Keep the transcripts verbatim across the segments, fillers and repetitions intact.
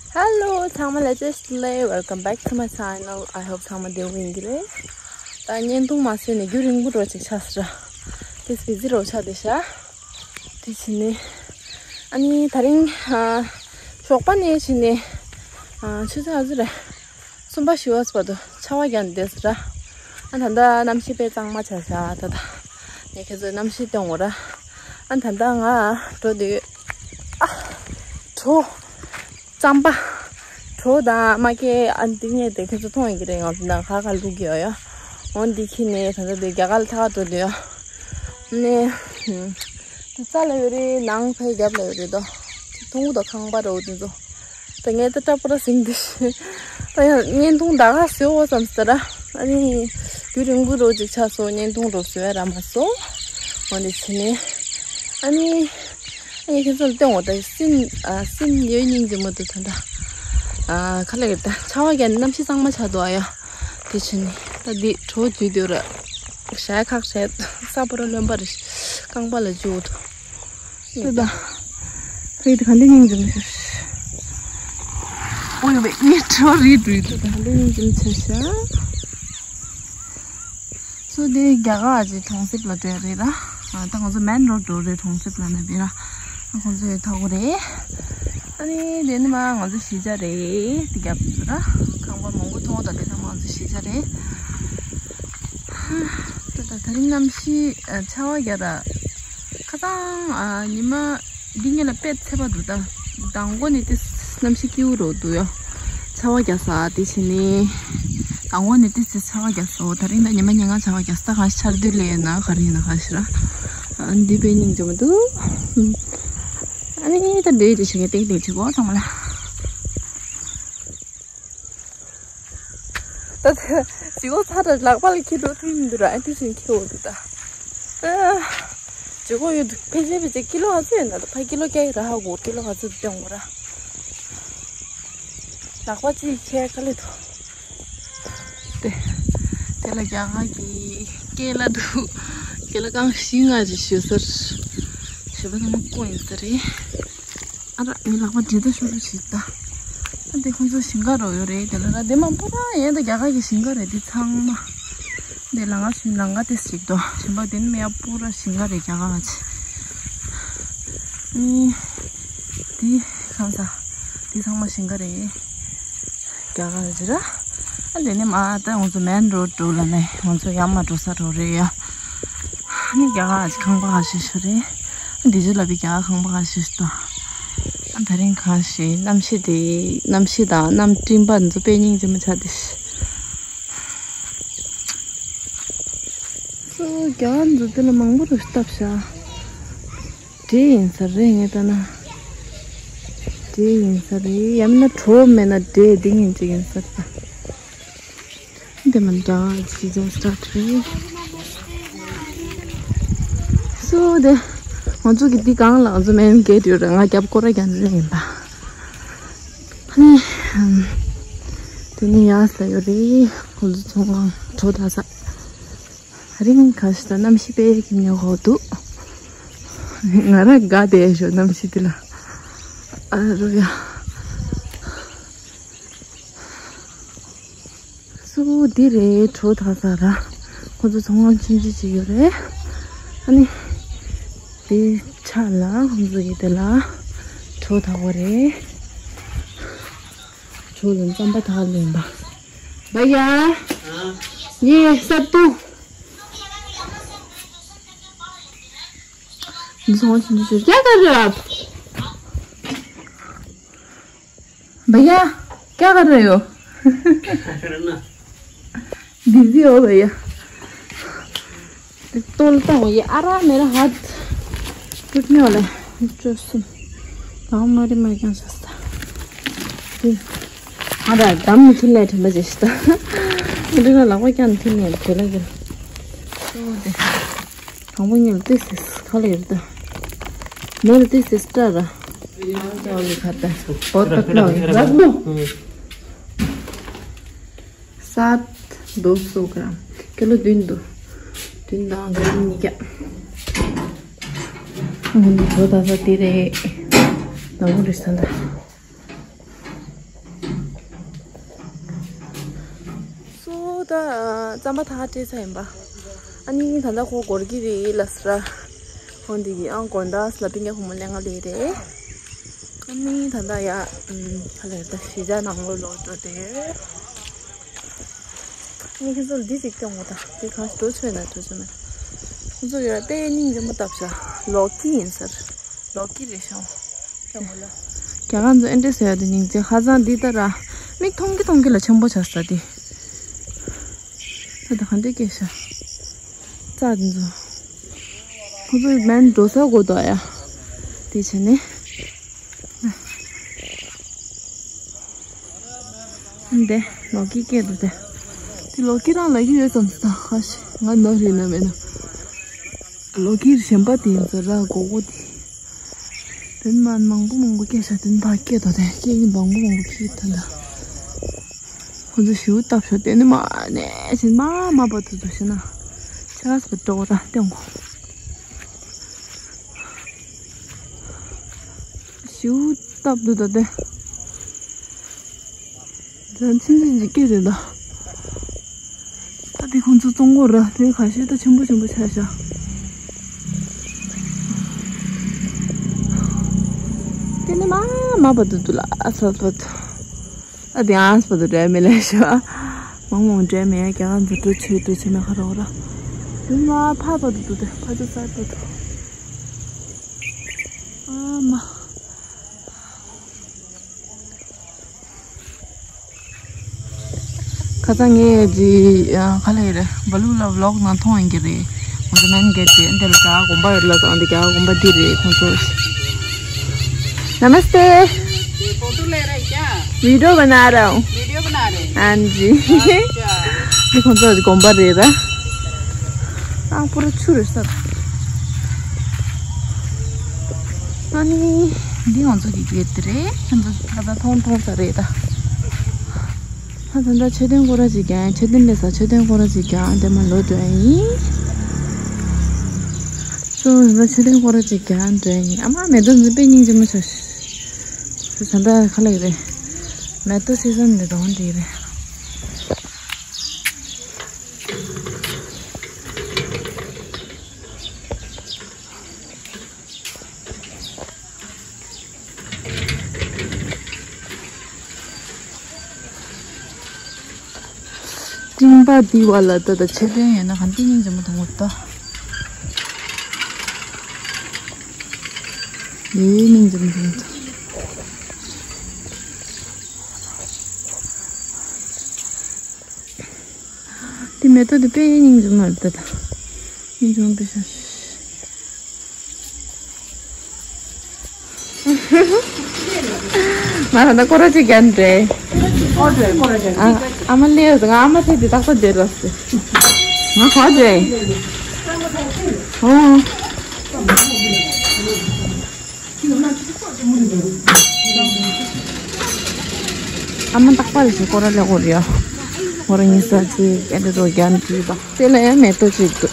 Hello ཚང་མ་ལ་བཀྲ་ཤིས་བདེ་ལེགས། Welcome back to my channel. I hope ཚང་མ་བདེ་པོ་ཡིན་གྱི་རེད། ད་བརྙན་ཐུང་མ་བཟོས་ནས་རྒྱུན་རིང་པོ་འགྲོ་ཅིག་ཆགས་སོང་ར། ཏིས་བི་ཛི་རོ་ཆགས་བསྡད་ཤག་དེ་བྱས་ནས་ཨ་ནི་ད་རིང་ཨ་ཞོགས་པ་ནས་བྱས་ནས་ཨ་ཆུ་ཚོད་ག་ཚོད་རེད། གསུམ་པ་བཞི་པ་བར་དུ་ཆར་པ་བརྒྱབ་ནས་བསྡད་སོང་ར། ཨ་ད་ལྟ་གནམ་གཤིས་དཔེ་གཙང་མ་ཆགས་ཤག་ད་ད་ངས་ཁྱེད་ཚོར་གནམ་གཤིས་སྟོན་དགོས་ར། ཨ་ད་ལྟ་ང་འགྲོ་དུས་ཨ་གྲོད་རྩམ་པ། གྲོད་དང་མ་ཀེ་ཨ་འདི་ངས་དེ་ཁྱེད་ཚོ་མཐོང་ཡོད་ཀྱི་རེད། ང་ཚོ་ནང་ཁ་ཁ་བླུག་གི་ཡོད་ཡ། འོ་འདི་ཁྱེར་ནས་ད་ལྟ་དེ་རྒྱ་གར་ལ་ཐག་འགྲོ་དུས་ཡ། ནས་ས་ལ་ཡོད་རེད། ནང་ཕའི་རྒྱབ་ལ་ཡོད་རེད་དོ། མཐོང་གི་འདུག་ཁང་པ་རོ་དེ་ཚོ། ད་ངས་ད་སྐྲ་པོ་ར་ཟིང་འདི་ཤི། ད་ཡང་བརྙན་ཐུང་ད་ག་བཟོ་འོ་བསམ་སྟེ་ར། ཨ་ནི་རྒྱུན་རིང་པོ་རོ་ཅིག་ཆགས་སོང་། བརྙན་ཐུང་རོ་བཟོ་ཡ་ར་མ་སོང་། འོ་འདི་བྱས་ནས་ཨ་ནི། ཨ་ནི་ཁྱེད་ཚོ་ལ་སྟོན་འོ་ད་སིན་ཨ་སིན་ཡོད་སྙིང་རྗེ་མོ་འདུག་ད་ད། ཨ་ཁ་ལག་གི་ད་ཆར་པ་བརྒྱབ་ནས་གནམ་གཤིས་གཙང་མ་ཆགས་འདུག་ཨ་ཡ། དེ་བྱས་ནས་ད་འདི་གྲོད་དུས་དུས་ར། ཞྭ་ཁག་བྱས་ས་པོ་ར་རློན་པ་རེ་རྐང་པ་ལ་འཇུ་འདུག་དེ་ད། ཕ་གི་དེ་ག་འདྲ་སྙིང་རྗེ་མོ་ཤར། ཨོ་ཡོ་བེ་ངས་དྲི་བ་རིག་འགྲོ་ཡི་འདུག་ག་འདྲ་སྙིང་རྗེ་མོ་ཆགས་ཤག་སོ་དེ་རྒྱ་གར་གྱི་གྲོང་གསེབ་ལ་འགྲོ་ཡ་རེད་ར། ཨ་ད་ང་ཚོ་མེན་རོ་ཌི་འགྲོ་རེད། གྲོང་གསེབ་ལ་ན་བི་ར། ཨ་ཁོང་ཚོ་ཡོད་ཐག་གོ་རེད། ཨ་ནི་དེ་ནི་མ་ང་ཚོ་གཞིས་ཆགས་རེད། དེ་རྒྱབ་ར་ཁང་པ་མང་པོ་མཐོང་ད་དེ་ཚང་མ་ང་ཚོ་གཞིས་ཆགས་རེད། ད་ད་ད་རིང་གནམ་གཤིས་ཆར་པ་རྒྱག་ར། ཁ་སང་ཨ་ཉི་མ་འདི་ཉིན་ལ་དཔེ་ཚ་པོ་འདུག་ད་མདང་དགོང་ནས་ཏིས་གནམ་གཤིས་སྐྱིད་པོ་རོ་འདུག་ཡ། ཆར་པ་རྒྱག་ས་དེ་བྱས་ནས་མདང་དགོང་ནས་ཏིས་ཏིས་ཆར་པ་རྒྱག་སོང་། ད་རིང་ད་ཉི་མ་ཉིན་གང་ཆར་པ་རྒྱག་ས། ད་གང་ཞིག་ཆར་དུས་ལས་ན་ག་རེ་ཡིན་ན་ག་ཞིག་ར། ཨ་འདི་དཔེ་སྙིང་རྗེ་མོ་འདུག་ཨ་ནི་ད་འདྲེ་དེ་བྱེད་མཁན་ཏིག་ཏིག་བྱེད་གོ་ཚང་མ་ལ། ད་ལྟ་ལྗིད་ཁོག་ཚ་དྲགས་ལག་པ་ལ་འཁྱེར་འགྲོ་ཐུབ་མི་འདུག་ར། ཨ་དེ་བཞིན་འཁྱེར་འོང་འདུག་ད། ཨ། ལྗིད་ཁོག་ཡོད་འདུག་ཕལ་ཆེར་ཕལ་ཆེར་ཀི་ལོ་ག་ཚོད་ཡོད་ན་ད་ཕ་ཀི་ལོ་བརྒྱ་ཡི་ར་ཧ་གོ་ཀི་ལོ་ག་ཚོད་སྟོན་དགོས་ར། ལག་པ་གཅིག་འཁྱེར་དཀའ་ལས་འདུག་དེ། དེ་ལ་རྒྱ་གར་གྱི་ཀེ་ལ་འདུག་ཀེ་ལ་རྐང་བཞི་ལྔ་ཅིག་ཞོ་སར། ཞོ་པ་ཚང་མ་སྐོ་ཡིན་ས་རེད། ཨ་ར་ངའི་ལག་པ་འདྲེད་ད་ཤོར་རུ་ཞིག་ད། ཨ་འདི་ཁོང་ཚོ་ཞིང་ཁ་རོ་ཡོད་རེད། དེ་ལ་ར་དེ་མ་པོ་ར་ཡན་ད་རྒྱ་གར་གྱི་ཞིང་ཁ་རེད་དེ་ཚང་མ། འདི་ལ་ང་ཞིང་ལ་ང་དེ་ཞིག་ཏོ་ཞིང་པ་དེ་ནི་མེ་ཡ་པོ་ར་ཞིང་ཁ་རེད་རྒྱ་གར་ང་ཆེ། ནི། དེ་གང་ས། དེ་ཚང་མ་ཞིང་ཁ་རེད། རྒྱ་གར་ཅི་ར། ཨ་དེ་ནི་མ་ད་ང་ཚོ་མེན་རོ་ཌི་འགྲོ་ལ་ནས་ང་ཚོ་ཡར་མར་འགྲོ་ས་འགྲོ་རེད་ཡ། ཨ་ནི་རྒྱ་གར་ཁང་པ་ཁ་ཤས་ཤིག་རེད། ཨ་འདི་ཚོ་ལ་བི་རྒྱ་གར་ཁང་པ་ཁ་ཤས་ཤིག་ཏོ། ཨ་ད་རིང་ཁ་ཤས་གནམ་གཤིས་དེ་གནམ་གཤིས་དང་གནམ་སྤྲིན་པ་འདི་ཚོ་དཔེ་སྙིང་རྗེ་མོ་ཆགས་ཏེ། སོ་རྒྱ་གར་འདི་ཚོ་དེ་ལ་མང་པོ་རུ་བཏབ་ཤག་འདྲེ་ཡིན་ས་རེད་ངས་ལྟ་ན། འདྲེ་ཡིན་ས་རེད། ཡང་མིན་ན་གྲོགས་མེད་ན་འདྲེ་འདི་ངན་ཅིག་ཡིན་ས་རེད། འདི་མ་འདྲ་ཇི་ཇོ་སི་ཊར་ཊི་རེད། སོ་དེ་ང་ཚོ་གི་འདི་གང་ལ་ང་ཚོ་མེན་གེ་ཊི་ཡོད་རེད། ང་རྒྱབ་སྐོར་ར་རྒྱག་ནི་ཡིན་པ། ཨ་ནི་དེ་ནི་ཡག་ས་ཡོད་རེད། ཁོ་ཚོ་ཚོང་ཁང་གྲོ་ད་ས། རིང་ཁ་ཤས་ད་གནམ་གཤིས་དཔེ་ཁྱིམ་ཉོ་གོ་འདུག་ང་རང་དགའ་བསྡད་ཤོག་གནམ་གཤིས་འདི་ལ། ཨ་རོ་ཡ། སུ་འདི་རེད་གྲོ་ད་ས་ར། ཁོ་ཚོ་ཚོང་ཁང་ཆུང་ཆུང་ཅིག་ཡོད་རེད། ཨ་ནི། དེ་ཆ་ལ་ཁོ་ཚོ་ཡི་དེ་ལ་གྲོ་ད་གོ་རེད། གྲོ་ལ་རྩམ་པ་ད་ལེན་པ། भैया, ये सत्तू। क्या कर रहे हो आप? भैया, क्या कर रहे हो? बिजी हो भैया। तोलता हूँ ये। अरे मेरा हाथ टूटने वाला है। जो सुन, गाँव मारे मैं क्या सस्ता। ཨ་ད་དམ་མི་ཐུལ་ལས་དྲན་པ་བྱེད་ཤི་ད། མི་འདྲ་ན་ལག་པ་ཀྱང་མི་ཐུལ་ནས་དེ་ལ་གི། ཨོ་དེ། དང་པོ་ཉིད་ལ་ཏིས་ཏིས་ཁ་ལ་ཡོད་ད། མེ་ལ་ཏིས་ཏིས་སྐྲ་ར། ཅའོ་ལི་ཁ་ད། བོ་ད་ཁ་ལ་ཡོད་ར་མོ། सात दो सौ ग्राम། ཀི་ལོ་བདུན་འདུག་བདུན་དང་གྲམ་ཉིས་བརྒྱ། ཨ་ནི་བོ་ད་ས་དེ་རེད། ནང་རེད་ས་ད། རྩམ་པ་ཐག་སྤྲད་ཚར་ཡིན་པ། ཨ་ནི་ད་ལྟ་ཁོ་སྒོར་གྱི་རེད་ལ་སི་ར། ཁོ་འདི་གི་ཨང་དགོང་དག་ལ་པིང་ཡ་ཁོ་མོ་ལེན་ག་ལེ་རེད། ཨ་ནི་ད་ལྟ་ཡ་ཨམ་ག་ལེར་ད་གཞིས་ཆགས་ནང་ལོགས་ལོག་འགྲོ་དེ། ངས་ཁྱེད་ཚོ་ལ་འདི་ཅིག་སྟོན་དགོས་ད། འདི་གང་ཞིག་འགྲོ་ཆོད་ན་འགྲོ་ཆོད་མེད། ཁོ་ཚོ་ཡོད་ལ་དཔེ་སྙིང་རྗེ་མོ་བཏབ་ཤག་ལོ་ཀི་ཡིན་ཟེར། ལོ་ཀི་རེད་ཤག་རྒྱ་གར་ཚོ་ཨེ་འདྲས་ཟེར་ཡ་དེ་སྙིང་རྗེ། ཧ་ཅང་འདི་ལྟ་ར། མིག་མཐོང་གི་མཐོང་གི་ལ་ཆེན་པོ་ཆགས་ས་དེ། ད་ད་ག་འདྲས་སྐྱེས་ཤག་རྩྭ་དེ་ཚོ། ཁོ་ཚོ་མན་འགྲོ་ས་དགོས་འདུག་ཡ། དེ་བྱས་ནས། འདི་ལོ་ཀི་སྐད་དུ་དེ། དེ་ལོ་ཀི་རང་ལ་ཡུལ་ཡོད་ཙམ་ཟེར་ད་ཁ་ཤས་ང་ནོར་རེད་ན་མེད་ན། ལོ་ཀི་གཞན་པ་དེ་ཡིན་ཟེར་ར་གོ་གོ་དེ། དེ་མ་མང་པོ་མང་པོ་སྐད་ཤ་དེ་ཕ་སྐད་དོ་དེ་སྐད་ཡིན་མང་པོ་མང་པོ་ཁྱི་ད་ད། ཁོ་ཚོ་ཞིའུ་བཏབ་ཤོག་དེ་ནི་མ་ནས་བཞིན་མ་མ་པ་དུ་དུ་ཤི་ན། ཆ་སི་པ་ཏོག་ད་སྟེང་གོ། ཞིའུ་སྟབས་བདེ་ད་དེ། ཛན་ཆིན་ཆིན་གྱི་སྐད་རེད་ད། ད་དེ་ཁོང་ཚོ་བཙོང་གོ་ར་དེ་ཁ་ཤས་ད་ཆེན་པོ་ཆེན་པོ་ཆགས་ཤག་དེ་ནི་མ་མ་བ་དུ་དུ་ལ་ཨ་ས་བ་དུ། ཨ་དེ་ཨ་ས་བ་དུ་འདྲ་མི་ལས་ཤག་མང་མང་འདྲ་མི་ཡ་རྒྱ་གར་འཛུལ་འགྲོ་ཆོད་འགྲོ་ཆོད་མེད་ཁ་རོག་ར། དེ་མ་ཕ་བ་དུ་དུ་དེ་ཕ་དུ་ས་བ་དུ། ཨ་མ། ཁ་སང་ངས་ཀྱི་ཁ་ལས་རེད་བ་ལུ་ལ་ཝི་ལོག་ནང་མཐོང་ཡིན་གྱི་རེད། ང་ཚོ་མན་གྱི་དེ་འདི་ལ་ད་དགོན་པ་ཡོད་ལ་ད་འདི་རྒྱ་དགོན་པ་འདི་རེད་ཁོང་ཚོ། नमस्ते। फोटो ले रहे क्या? वीडियो बना रहा हूँ। वीडियो बना रहे हैं। हाँ जी। अच्छा। འདི་ཁོང་ཚོ་དགོན་པ་རེད་ད། ཨ་པུ་ར་ཆུ་རེད་ས། ཨ་ནི་འདི་ང་ཚོ་གི་གེ་ཏི་རེད། ཁྱེད་ཚོ་ད་ལྟ་མཐོང་མཐོང་ས་རེད་ད། ཨ་ད་ལྟ་མཆོད་རྟེན་སྐོར་ར་ཅིག་ཀྱང་མཆོད་རྟེན་ལས་ས་མཆོད་རྟེན་སྐོར་ར་ཅིག་ཀྱང་དེ་མ་ལོ་དོན་ཡིན། སོ་ད་ལྟ་མཆོད་རྟེན་སྐོར་ར་ཅིག་ཀྱང་དོན་ཡིན། ཨ་མ་མེ་ཏོག་འཛིན་པའི་སྙིང་རྗེ་མོ་ཆ། ད་ལྟ་ཁ་ལག་རེད། མེ་ཏོག་སི་ཛན་འདི་དང་འདི་རེད། སྤྲིན་པ་འདི་བ་ལ་ད་ད་ཆེ་དོན་ཡོད་ན་གང་ཏི་སྙིང་རྗེ་མོ་དང་འོ་ད། ཡེ་སྙིང་རྗེ་མོ་དང་འོ་ད། དེ་མེ་ཏོག་དེ་དཔེ་སྙིང་རྗེ་མོ་རེད་ད། སྙིང་རྗེ་མོ་དཔེ་ཤ། ང་ད་ལྟ་སྐོར་ར་ཅིག་རྒྱབ་འདྲེ། ཨ་མ་ལེ་ཡོད་ང་ཨ་མ་ཚེ་འདི་དག་ས་འདྲེ་རོགས་སེ། ང་གོ་འདྲེ། ཨོ། ཨ་མ་རྟག་པར་ཞིག་སྐོར་ར་ལེགས་པོ་རེད། ཁོ་རང་ཉིད་ས་ཅིག་ཨེ་འདྲ་རོ་རྒྱན་བྲིས་པ། དེ་ལ་ཡང་མེ་ཏོག་ཅིག་འདུག་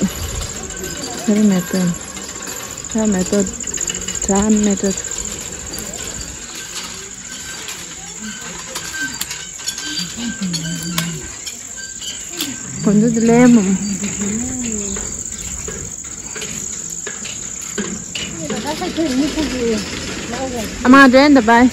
དེ་ལ་མེ་ཏོག་ཡིན། ད་མེ་ཏོག་ད་མེ་ཏོག་ཁོང་ཚོ་དེ་ལས་མོ། ཨ་མ་འགྲོ་ཡིན་ད་བའི།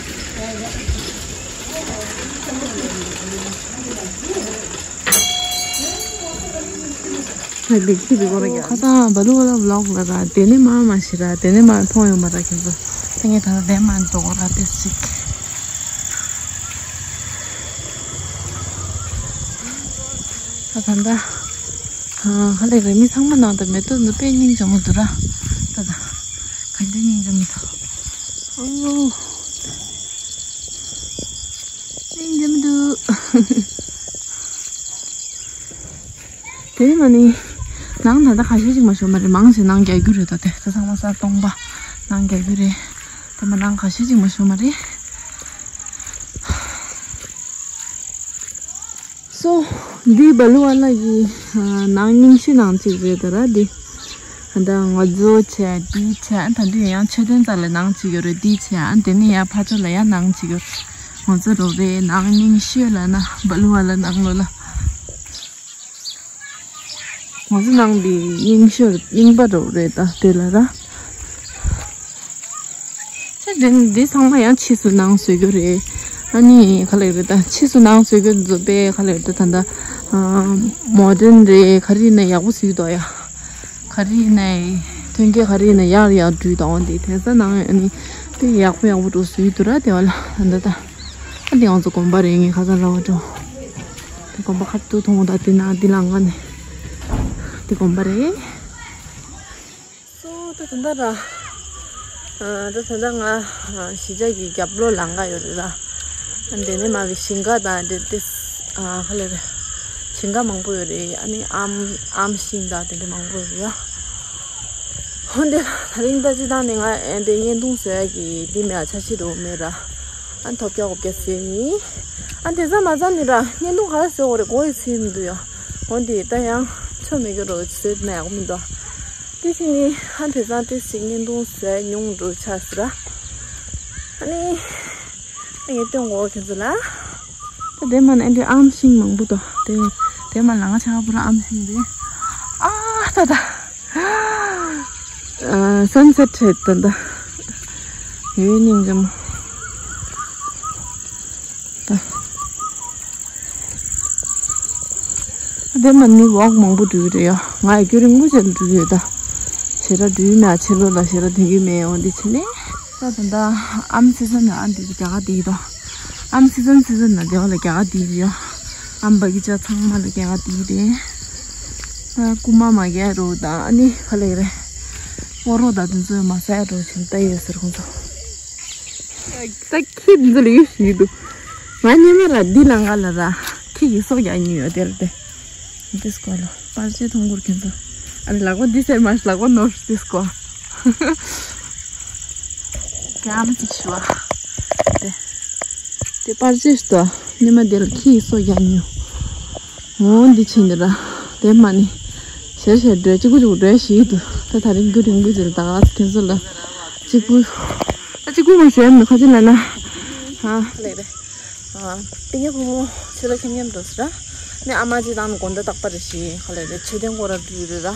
ཁ་སང་བ་ལུ་བ་ལ་ཝི་ལོག་ལ་ར་དེ་ནི་མ་མ་ཤི་ར་དེ་ནི་མ་མཐོང་ཡོང་མ་ར་ཁྱེད་ཚོ། ད་ངས་ད་ལྟ་དེ་མ་འགྲོ་གོ་ར་དེ་སིག་ད་ད་ད། ཧ་ལས་རེད། མི་ཚང་མ་ནང་དུ་མེ་ཏོག་འདི་དཔེ་སྙིང་རྗེ་མོ་འདུག་ར། ད་ད། ག་འདྲ་སྙིང་རྗེ་མོ་འདུག་ཨོ། སྙིང་རྗེ་མོ་འདུག་དེ་མ་ནི། ནང་ད་ལྟ་ཁ་ཤས་ཅིག་མ་ཤོར་མ་རེད། མང་ཆེ་ནང་རྒྱག་རྒྱུ་རེད། ད་དེ་ད་ཚང་མ་ས་སྟོང་པ། ནང་རྒྱག་རྒྱུ་རེད། དེ་མ་ནང་ཁ་ཤས་ཅིག་མ་ཤོར་མ་རེད། སོ། འདི་བ་ལུ་བ་ལ་གི་ནང་རྙིང་ཤོས་ནང་གཅིག་རེད་ད་ར་འདི། ད་ང་ཚོ་བྱས་འདི་བྱས་ད་འདི་ཡང་མཆོད་རྟེན་རྩ་ལ་ནང་གཅིག་ཡོད་རེད། འདི་བྱས་ཨ་དེ་ནི་ཡང་ཕ་ཚོ་ལ་ཡང་ནང་གཅིག་ཡོད་རེད། ང་ཚོ་རོགས་རེད་ནང་རྙིང་ཤོས་ལ་ན་བ་ལུ་བ་ལ་ནང་ལོ་ལ། ང་ཚོ་ནང་པའི་རྙིང་ཤོས་རྙིང་པ་འདྲ་བོ་རེད་ད་དེ་ལ་ར། ཆ་འདི་འདི་ཚང་མ་ཡང་ཕྱིས་སུ་ནང་བཟོས་རྒྱུ་རེད། ཨ་ནི་ག་ལེར་རེད་ད་ཕྱིས་སུ་ནང་བཟོས་རྒྱུ་འཛོ་པའི་ག་ལེར་ད་ད་ད་མོ་ཌན་རེད། ག་རེ་ཡིན་ན་ཡག་པོ་བཟོས་འདུག་ཡ། ག་རེ་ཡིན་ན་ཐོན་སྐྱེད་ག་རེ་ཡིན་ན་ཡར་ཡར་འགྲོས་དང་འོ་འདི་དེ་ཚོ་ནང་ཨ་ནི་དཔེ་ཡག་པོ་ཡག་པོ་འགྲོ་བཟོས་འདུག་ར་དེ་བ་ལ་ད་ད་ད། ཨ་འདི་ང་ཚོ་དགོན་པ་རེད། ངས་ཁ་སང་ལབ་པ་འགྲོ། དེ་དགོན་པ་ཁ་ཐུག་མཐོང་ད་དེ་ན་འདི་ལ་ང་ནི་དེ་དགོན་པ་རེད། སོ་ད་ད་ད་ར། ཨ་ད་ད་ད་ང་གཞིས་ཆགས་ཀྱི་རྒྱབ་ལོགས་ལམ་ཁ་ཡོད་རེད་ར། ཨ་འདི་ནས་མར་བའི་ཞིང་ཁ་དང་འདི་ཏིས་ཨ་ག་ལེར་རེད། ཞིང་ཁ་མང་པོ་ཡོད་རེད། ཨ་ནི་ཨམ་ཨམ་ཤིང་དང་དེ་འདྲ་མང་པོ་ཡོད་རེད་ཡ། ཧོ་འདི་ད་རིང་ད་ཅི་དང་ནི་ང་ཨ་འདི་བརྙན་ཐུང་བཟོ་ཡ་གི་འདི་མེད་ཨ་ཆ་ཤི་རོ་མེད་ར། ཨ་ཐོབ་རྒྱག་འོབ་རྒྱག་ཟེར་ནི། ཨ་དེ་ཚ་མ་ཚ་ནི་ར་བརྙན་ཐུང་ག་རེ་བཟོ་འོ་རེད་གོ་ཡི་ཚེ་མི་འདུག་ཡ། འོ་འདི་ད་ཡང་ཆོ་མེད་གི་རོ་བཟོས་ན་ཡག་མི་འདུག་དེ་ཕྱིན་ནི་ཨ་དེ་ཚ་དེ་ཞིག་བརྙན་ཐུང་བཟོ་ཡ་ཉུང་འགྲོ་ཆགས་སི་ར། ཨ་ནི་ཨ་ངས་སྟོན་གོ་ཁྱེད་ཚོ་ལ། ད་དེ་མ་ནི་ཨ་འདི་ཨམ་ཤིང་མང་པོ་དོ། དེ་དེ་མ་ལ་ང་ཆ་བ་པུ་ར་ཨམ་ཤིང་རེད། ཨ་ད་ད། ཨ་སན་སེཊ་ཧེད་ད་ད། ཡོད་སྙིང་རྗེ་མོ། ད། དེ་མ་ནི་ཝོག་མང་པོ་འགྲོ་གི་རེད་ཡ། ང་ཡི་རྒྱུན་རིང་པོ་ཞིག་འགྲོ་གི་ཡོད་ད། ཞེ་དྲག་འགྲོ་ཡི་མེད་ཨ་ཕྱི་ལོགས་ལ་ཞེ་དྲག་འཐེན་གི་མེད་འོ་འདི་ཕྱི་ནས། ད་ད་ད་ཨམ་སི་ཛན་ན་ཨ་འདི་རྒྱ་གར་འདི་ཡི་དོ། ཨམ་སི་ཛན་སི་ཛན་ན་དེ་བ་ལ་རྒྱ་གར་འདི་ཡི་ཡོ། ཨམ་བ་གི་ཅ་ཚང་མ་ལ་རྒྱ་གར་འདི་ཡི་རེད། ད་རྐུ་མ་མ་རྒྱག་རོགས་དང་ཨ་ནི་ག་ལེ་རེད། སྤོ་རོ་དང་དེ་ཚོ་མ་ཟ་ཡ་རོགས་བྱེད་ལྟ་ཡོད་ཟེར་ཁོང་ཚོ། ད་ཁྱི་འདི་ལ་ཡོད་ཞིག་འདུག་ང་ཉི་མ་ར་འདི་ལ་ང་ལ་ར་ཁྱི་ཡི་སོ་རྒྱག་ཉུལ་ཡོད་དེར་དེ། འདི་སྐོར་ལ་པར་ཆས་མཐོང་གུར་གྱིན་ཚོ། ཨ་ནི་ལག་པ་འདི་སེར་མ་ལག་པ་ནོར་འདི་སྐོར། གྱ་མ་ཅིག་ཞུ་བ། དེ། དེ་པར་ཆས་ཤི་ཏོ། ཉི་མ་འདི་ལ་ཁྱི་ཡི་སོ་རྒྱག་ཉུལ། འོ་འདི་ཕྱིན་འདི་ར། དེ་མ་ནི། ཞེ་ཞེ་འགྲོས་གཅིག་པུ་གཅིག་པུ་འགྲོས་ཞིག་ཏུ། ད་ད་རིང་རྒྱུན་རིང་པོ་ཅིག་ལ་ད་ག་ཁྱེད་ཚོ་ལ། གཅིག་པུ། ད་གཅིག་པུ་མ་ཟེར་ནི་ཁ་ཅིག་ལ་ན། ཧ། ལེ་རེ། ཨ། པི་ཉེ་ཕོ་མོ་ཚེ་ལ་ཁྱམ་ཉམ་འགྲོ་སི་ར། ནི་ཨ་མ་ཅི་དང་དགོན་ད་རྟག་པ་རེ་ཞིག་ཁ་ལེ་རེ་ཆོས་ཐེན་སྐོར་ར་འགྲུལ་རེ་ར།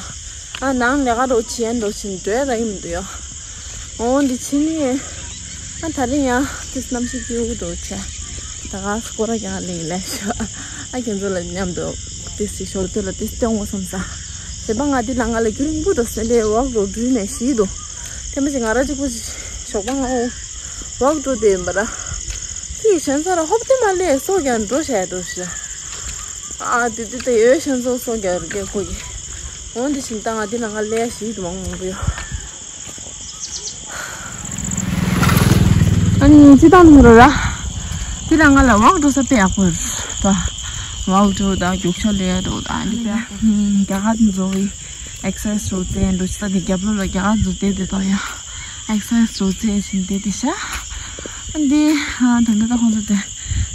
ཨ་ནང་ལས་ཀ་རོ་ཆེན་འགྲོ་ཆེན་འགྲོས་ར་ཡིན་མི་འདུག་ཡོ། འོ་འདི་ཕྱི་ནི། ཨ་ད་རིང་ཡང་ཏིས་གནམ་གཤིས་སྐྱིད་པོ་འདུག་ཆེ། ད་ག་སྐོར་ར་ཀྱང་ལེ་ལེ་ཤོ། ཨ་ཁྱེད་ཚོ་ལ་མཉམ་དུ་ཏིས་ཅིག་ཞོར་དུ་ལ་ཏིས་སྟོན་འོ་བསམ་ས། ཞེས་པ་ང་འདི་ལ་ང་ལ་རྒྱུན་རིང་པོ་འགྲོ་སེ་ལེ་འོག་རོ་འགྲུལ་ནས་ཤི་འདུག་དེ་མི་ཅིག་ང་ར་གཅིག་པུ་ཞོགས་པ་ང་འོ་འོག་འགྲོ་དེ་ཡིན་པ་ར། ཁྱི་གཞན་ཚོ་ར་ཧོབ་དེ་མ་ལེ་སོ་རྒྱག་འགྲོ་བྱས་འགྲོ་ཤི། ཨ་དེ་དེ་དེ་ཡོད་གཞན་ཚོ་སོ་རྒྱག་རྒྱག་ཁོ་གི། འོ་འདི་བཞིན་ད་ང་འདི་ལ་ང་ལས་ཞིག་མང་མང་པོ་ཡོད། ཨ་ནི་ཅི་ད་ནུ་ར་ར། འདི་ལ་ང་ལ་འོག་འགྲོ་ས་དཔེ་ཡག་པོ་རེད་ད། འོག་འགྲོ་དང་རྒྱུག་ཤར་ལས་འགྲོ་དང་ཨ་ནི་དཔེ་ཡག་པོ། རྒྱ་གར་འཛོ་བའི་ཨེག་སར་སའི་རོ་རྩེ་འགྲོ་ཅི་ད་འདི་རྒྱབ་ལོགས་ལ་རྒྱ་གར་འཛོ་དེ་དེ་དང་ཡང་ཨེག་སར་སའི་རོ་རྩེ་བཞིན་དེ་དེ་ཤ། ཨ་འདི་ད་ད་ད་ཁོང་ཚོ་དེ་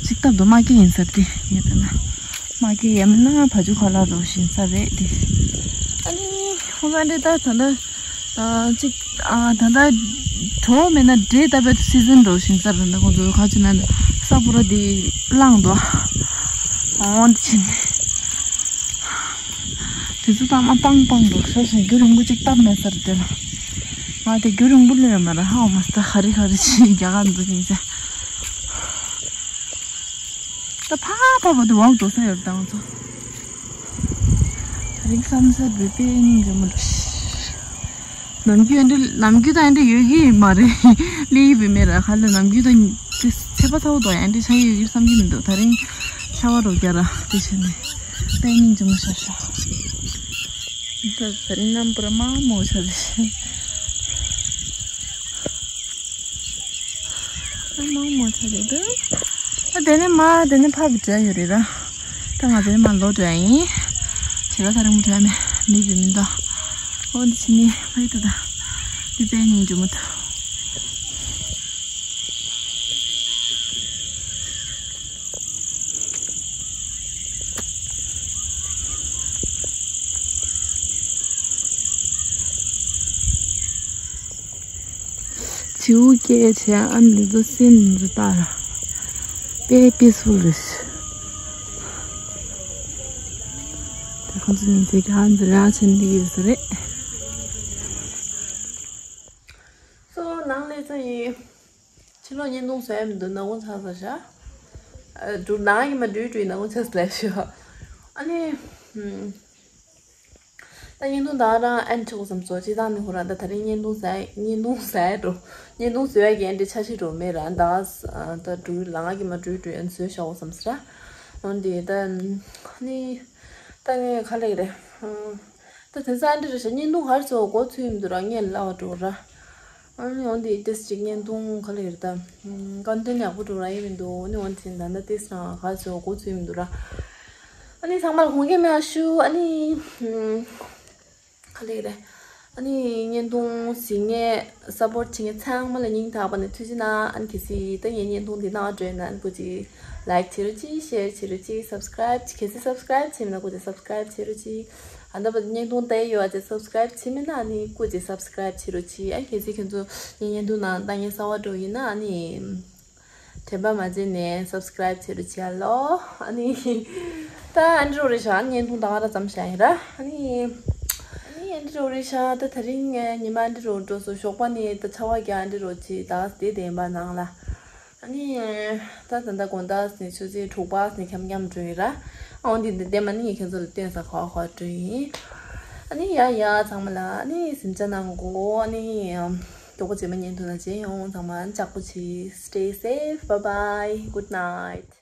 ཅིག་སྟབས་དུ་མ་སྐྱེ་ཡིན་ས་དེ་ཡོད་དེ་ན། མ་སྐྱེ་ཡ་མིན་ན་བ་ཇུ་ཁ་ལ་རོ་བཞིན་ས་རེད་དེ། ཨ་ནི་ཁོང་ཚོ་འདི་ད་ད་ད། ཨ་གཅིག་ཨ་ད་ལྟ་གྲོ་མེད་ན་འབྲས་ད་བའི་སི་ཛན་འགྲོ་བཞིན་ས་རེད་འདུག་ཁོང་ཚོ་ཁ་ཅིག་ན་ས་ཕོ་ར་དེ་བླངས་འདུག་འོ་འདི་ཕྱིན་ནས་དེ་ཚོ་ཚང་མ་སྤང་སྤང་འདུག་ཤ་ཤ་རྒྱུན་རིང་པོ་ཅིག་བཏབ་མེད་ས་རེད་དེ་ལ། ང་དེ་རྒྱུན་རིང་པོ་ལོས་མ་ར་ཧའོ་མ་སྟ་ཧ་རི་ཧ་རི་ཆི་རྒྱ་གར་འདུག་ཡིན་ས། ད་ཕ་ཕ་བ་དུ་བག་འགྲོ་ས་ཡོད་དང་ཚོ། ད་རིང་བསམ་ས་བོད་པའི་སྙིང་རྗེ་མོ་འདྲ། ནམ་རྒྱུན་འདི་ནམ་རྒྱུན་ད་འདི་ཡོད་ཀྱི་མ་རེད། ལི་ཡི་བི་མེ་ར་ཁ་ལ་ནམ་རྒྱུན་ད་ཚེ་པ་ཚ་བོ་དོ་ཡང་འདི་ཆ་ཡོད་ཀྱི་བསམ་གྱི་མི་འདུག་ད་རིང་ཤ་བ་རོ་རྒྱ་ར་དེ་བྱས་ནས་དཔེ་སྙིང་རྗེ་མོ་ཤ་ཤ། ད་རིང་རྣམ་པར་མ་མོ་ཆ་ཟེར། ཨ་མ་མོ་ཚ་རེད་འདུག་ཨ་དེ་ནས་མ་དེ་ནས་ཕ་བི་བྲལ་ཡོད་རེད་ར། ད་ང་དེ་ནས་མ་ལོ་བྲལ་ཡིན། བྱེད་ཀ་ཚ་རིང་མོ་བྲལ་མེད་མི་བི་མི་འདུག་ཨོ་འདི་ཕྱི་ནས་ཕ་ཡི་ད་ད། འདི་དཔེ་སྙིང་རྗེ་མོ་འདུག་བྱིའུ་སྐད་བྱས་ཨ་འདི་ཚོ་སྲིན་འདི་ལྟར་དཔེ་པིས་ཕུལ་རེད། ད་ ཁོང་ཚོ་ཉིན་མཚན་ག་འཛིན་ར་ཆེན་འདི་ཡོད་ས་རེད། སོ་ནང་ལས་ཚོ་ཡིན། ཕྱི་ལོགས་བརྙན་ཐུང་བཟོ་ཡ་མི་འདུག་ནག་ཁུང་ཚ་ས་ཤ། འགྲུལ་ནང་གི་མ་འགྲུལ་འགྲུལ་ནག་ཁུང་ཚ་ས་ལས་ཤོ། ཨ་ནི། ད་བརྙན་ཐུང་ད་རང་ཨན་ཆོག་བསམ་སོ་ཅི་དང་ནི་ཧུ་ར་ད་ད་རིང་བརྙན་ཐུང་བཟོ་ཡ་བརྙན་ཐུང་བཟོ་ཡ་འགྲོ། བརྙན་ཐུང་བཟོ་ཡ་གི་ཨན་འདྲི་ཆ་ཤི་འགྲོ་མེད་ར་ད་ད་འགྲུལ་ལང་གི་མ་འགྲུལ་འགྲུལ་ཨན་བཟོས་ཤོག་བསམ་སི་ར། འོན་ཏེ་ད་ནི་ད་ངས་ག་ལེགས་རེད། ད་དེ་ཚ་ཨན་འདྲི་རེ་ཤ་བརྙན་ཐུང་གར་ཚོ་གོ་ཚུལ་མི་འདུག་ར་ངས་ལ་བ་འགྲོ་ར། ཨ་ནི་འོན་ཏེ་ཏེས་ཅིག་བརྙན་ཐུང་ག་ལེར་ད། ཀོན་ཊེན་ཡག་པོ་འགྲོ་ར་ཡིན་མི་འདུག་ཨ་ནི་འོན་ཏེ་ད་ལྟ་ཏེས་རང་ག་ཚོད་གོ་ཚུལ་མི་འདུག་ར། ཨ་ནི་ཚང་མར་དགོངས་འགལ་མེད་པ་ཞུ། ཨ་ནི། ག་ལེར། ཨ་ནི་བརྙན་ཐུང་གཟིགས་མཁན་སབ་པོརྚ་བྱེད་མཁན་ཚང་མ་ལ་སྙིང་ཐག་པ་ནས་ཐུགས་རྗེ་གནང་། ཨ་ནི་གལ་སྲིད་ད་ངའི་བརྙན་ཐུང་འདི་ནང་འགྲོ་ན་ཨ་ནི་སྐུ་མཁྱེན་ལའིཀ་བྱེད་རོགས་གྱིས། ཤེར་བྱེད་རོགས་གྱིས། སབ་སི་ཀ་རེབ་གལ་སྲིད་སབ་སི་ཀ་རེབ་བྱེད་མེད་ན་སྐུ་མཁྱེན་སབ་སི་ཀ་རེབ་བྱེད་རོགས་གྱིས། ཨ་ད་བརྙན་ཐུང་ལྟ་ཡི་ཡོད་ཨ་ཅེ་སབ་སི་ཀ་རེབ་བྱེད་མེད་ན་ཨ་ནི་སྐུ་མཁྱེན་སབ་སི་ཀ་རེབ་བྱེད་རོགས་གྱིས། ཨ་གལ་སྲིད་ཁྱོད་ཚོ་ངའི་བརྙན་ཐུང་ནང་ལྟ་མཁན་གསར་པ་འགྲོ་ཡིན་ན་ཨ་ནི་དྲན་པ་མ་བརྗེད་ནས་སབ་སི་ཀ་རེབ་བྱེད་རོགས་གྱིས་ཨ་ལོ། ཨ་ནི་ད་ཨ་འདྲི་རོགས་རེད་ཤག་བརྙན་ཐུང་ད་ག་ར་ཙམ་བཞག་ཡིན་ར། ཨ་ནི་ཨ་ནི་ཨ་འདྲི་རོགས་རེད་ཤག་ད་ད་རིང་ངས་ཉི་མ་ཨ་འདྲི་རོགས་འགྲོ་སོང་། ཞོགས་པ་ནས་ད་ཆར་པ་རྒྱག་ཨ་འདྲི་རོགས་གྱིས། ད་བསྡད་བསྡད་ཡིན་པ་ནང་ལ། ཨ་ནི། ད་ད་ལྟ་དགོང་དག་ནས་ཆུ་ཚོད་དྲུག་པ་ནས་འཁྱམ་འཁྱམ་འགྲོ་ཡི་ར། ཨ་འོ་འདི་འདི་ལྟད་མ་ནི་ངས་ཁྱེད་ཚོ་ལ་སྟོན་ས་ག་བ་ག་བ་འགྲོ་ཡིན། ཨ་ནི་ཡ་ཡ་ཚང་མ་ལ་ཨ་ནི་གཟིམ་འཇག་གནང་གོ། ཨ་ནི། མགྱོགས་པོ་རྗེས་མ་བརྙན་ཐུང་ལ་མཇལ་ཡོང་། ཚང་མ་ཨ་ནི་ལྕགས་པོ་བྱེད། Stay safe. Bye bye. Good night.